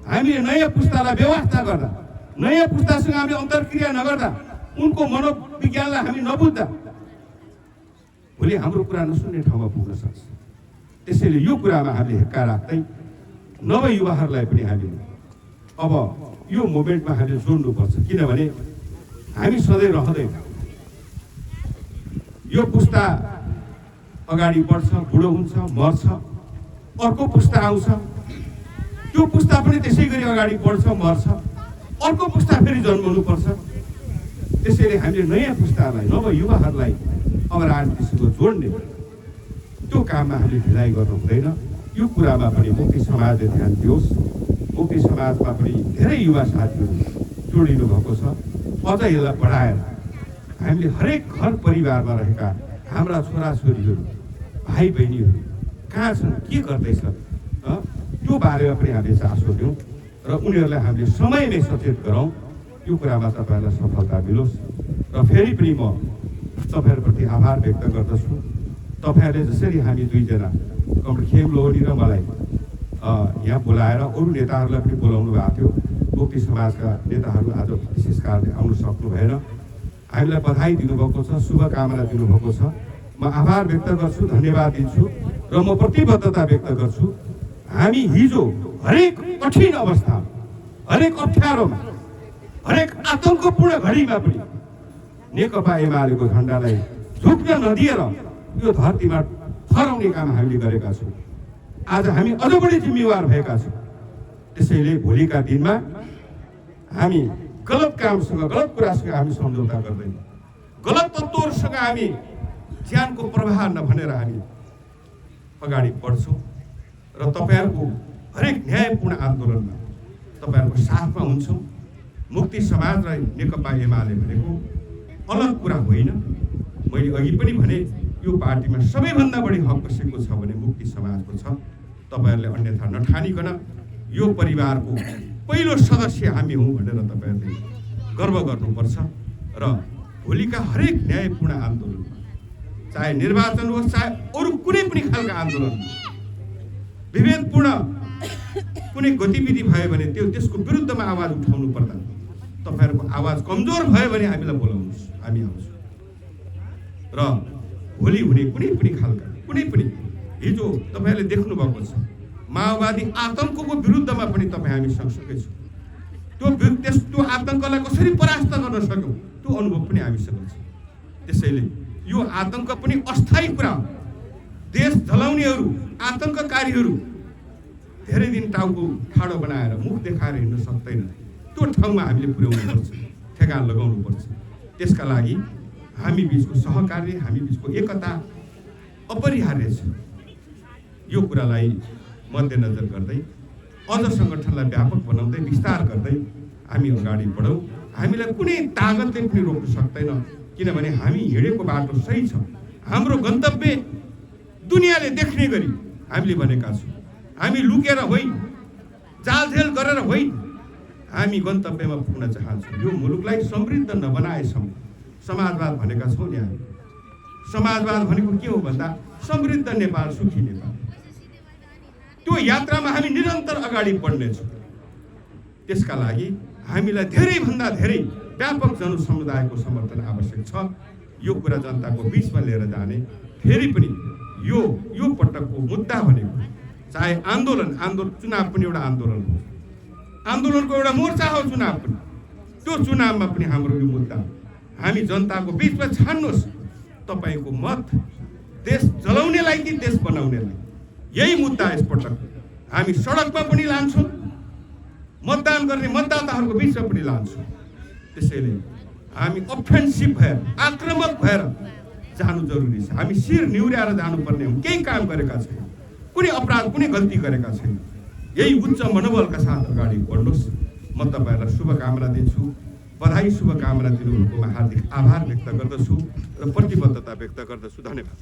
हामीले नयाँ पुस्तालाई व्यवस्था गर्दा, नयाँ पुस्तासँग हामीले अन्तर्क्रिया नगर्दा, उनको मनोविज्ञानलाई हामी नबुझ्दा भोलि हाम्रो कुरा नसुन्ने ठाउँमा पुग्न सक्छ। त्यसैले यो कुरामा हामीले हेक्का राख्दै नवयुवाहरूलाई पनि हामीले अब यो मोमेन्टमा हामीले जोड्नुपर्छ। किनभने हामी सधैँ रहँदैन, यो पुस्ता अगाडि बढ्छ, बुढो हुन्छ, मर्छ, अर्को पुस्ता आउँछ, त्यो पुस्ता पनि त्यसै गरी अगाडि बढ्छ, मर्छ, अर्को पुस्ता फेरि जन्मनुपर्छ। त्यसैले हामीले नयाँ पुस्तालाई, नवयुवाहरूलाई अब राजनीतिसँग जोड्ने त्यो काममा हामीले ढिलाइ गर्नु हुँदैन। यो कुरामा पनि मुक्ति समाजले ध्यान दियोस्। मुक्ति समाजमा पनि धेरै युवा साथीहरू जोडिनु भएको छ। अझ यसलाई बढाएर हामीले हरेक घर परिवारमा रहेका हाम्रा छोराछोरीहरू, भाइ बहिनीहरू कहाँ छन्, के गर्दैछ, त्यो बारेमा पनि हामीले चासो दिउँ र उनीहरूलाई हामीले समयमै सचेत गरौँ। यो कुरामा तपाईँहरूलाई सफलता मिलोस्। र फेरि पनि म तपाईँहरूप्रति आभार व्यक्त गर्दछु। तपाईँहरूले जसरी हामी दुईजना कमरेड खेम लोहनी र मलाई यहाँ बोलाएर अरू नेताहरूलाई पनि बोलाउनु भएको थियो, मुक्ति समाजका नेताहरू आज विशेष कारणले आउनु सक्नु भएन। हामीलाई बधाई दिनुभएको छ, शुभकामना दिनुभएको छ। म आभार व्यक्त गर्छु, धन्यवाद दिन्छु र म प्रतिबद्धता व्यक्त गर्छु। हामी हिजो हरेक कठिन अवस्था, हरेक अप्ठ्यारोमा, हरेक आतङ्कपूर्ण घडीमा पनि नेकपा एमालेको झन्डालाई झुक्न नदिएर यो धरतीमा फहराउने काम हामीले गरेका छौँ। आज हामी अझ बढी जिम्मेवार भएका छौँ। त्यसैले भोलिका दिनमा हामी गलत कामसँग, गलत कुरासँग हामी सम्झौता गर्दैनौँ। गलत तत्त्वहरूसँग हामी ज्यानको प्रवाह नभनेर हामी अगाडि बढ्छौँ र तपाईँहरूको हरेक न्यायपूर्ण आन्दोलनमा तपाईँहरूको साथमा हुन्छौँ। मुक्ति समाज र नेकपा एमाले भनेको अलग कुरा होइन। मैले अघि पनि भने यो पार्टीमा सबैभन्दा बढी हक कसैको छ भने मुक्ति समाजको छ। तपाईँहरूले अन्यथा नठानिकन यो परिवारको पहिलो सदस्य हामी हौँ भनेर तपाईँहरूले गर्व गर्नुपर्छ र भोलिका हरेक न्यायपूर्ण आन्दोलनमा, चाहे निर्वाचन होस्, चाहे अरू कुनै पनि खालका आन्दोलन, विभेदपूर्ण कुनै गतिविधि भयो भने त्यसको विरुद्धमा आवाज उठाउनु पर्दा तपाईँहरूको आवाज कमजोर भयो भने हामीलाई बोलाउनुहोस्, हामी आउँछौँ। र भोलि हुने कुनै पनि खालका, कुनै पनि हिजो तपाईँहरूले देख्नु भएको छ माओवादी आतङ्कको विरुद्धमा पनि तपाईँ हामी सँगसँगै छौँ। त्यो आतङ्कलाई कसरी परास्त गर्न सक्यौँ त्यो अनुभव पनि हामीसँग छ। त्यसैले यो आतङ्क पनि अस्थायी कुरा हो। देश जलाउनेहरू, आतङ्ककारीहरू धेरै दिन टाउको ठाडो बनाएर मुख देखाएर हिँड्न सक्दैन। त्यो ठाउँमा हामीले पुर्याउनुपर्छ, ठेगान लगाउनुपर्छ। त्यसका लागि हामी बिचको सहकार्य, हामी बिचको एकता अपरिहार्य छ। यो कुरालाई मध्यनजर गर्दै अझ सङ्गठनलाई व्यापक बनाउँदै, विस्तार गर्दै हामी अगाडि बढौँ। हामीलाई कुनै तागतले पनि रोक्न सक्दैन, किनभने हामी हिँडेको बाटो सही छ। हाम्रो गन्तव्य दुनियाँले देख्ने गरी हामीले भनेका छौँ। हामी लुकेर होइन, जालझेल गरेर होइन, हामी गन्तव्यमा पुग्न चाहन्छौँ। यो मुलुकलाई समृद्ध नबनाएसम्म समाजवाद भनेका छौँ नि हामी। समाजवाद भनेको के हो भन्दा समृद्ध नेपाल, सुखी नेपाल। त्यो यात्रामा हामी निरन्तर अगाडि बढ्नेछौँ। त्यसका लागि हामीलाई धेरैभन्दा धेरै व्यापक जनसमुदायको समर्थन आवश्यक छ। यो कुरा जनताको बिचमा लिएर जाने, फेरि पनि यो पटकको मुद्दा भनेको चाहे आन्दोलन चुनाव पनि एउटा आन्दोलन हो, आन्दोलनको एउटा मोर्चा हो चुनाव पनि। त्यो चुनावमा पनि हाम्रो यो मुद्दा हामी जनताको बिचमा छान्नुहोस्, तपाईँको मत देश जलाउनेलाई कि देश बनाउनेलाई, यही मुद्दा यसपटक हामी सडकमा पनि लान्छौँ, मतदान गर्ने मतदाताहरूको बिचमा पनि लान्छौँ। त्यसैले हामी अफेन्सिभ भएर, आक्रामक भएर जानु जरुरी छ। हामी शिर निहुर्याएर जानुपर्ने हो। केही काम गरेका छैन, कुनै अपराध, कुनै गल्ती गरेका छैन। यही उच्च मनोबलका साथ अगाडि बढ्नुहोस्। म तपाईँहरूलाई शुभकामना दिन्छु। बधाई, शुभकामना दिनुभएकोमा हार्दिक आभार व्यक्त गर्दछु र प्रतिबद्धता व्यक्त गर्दछु। धन्यवाद।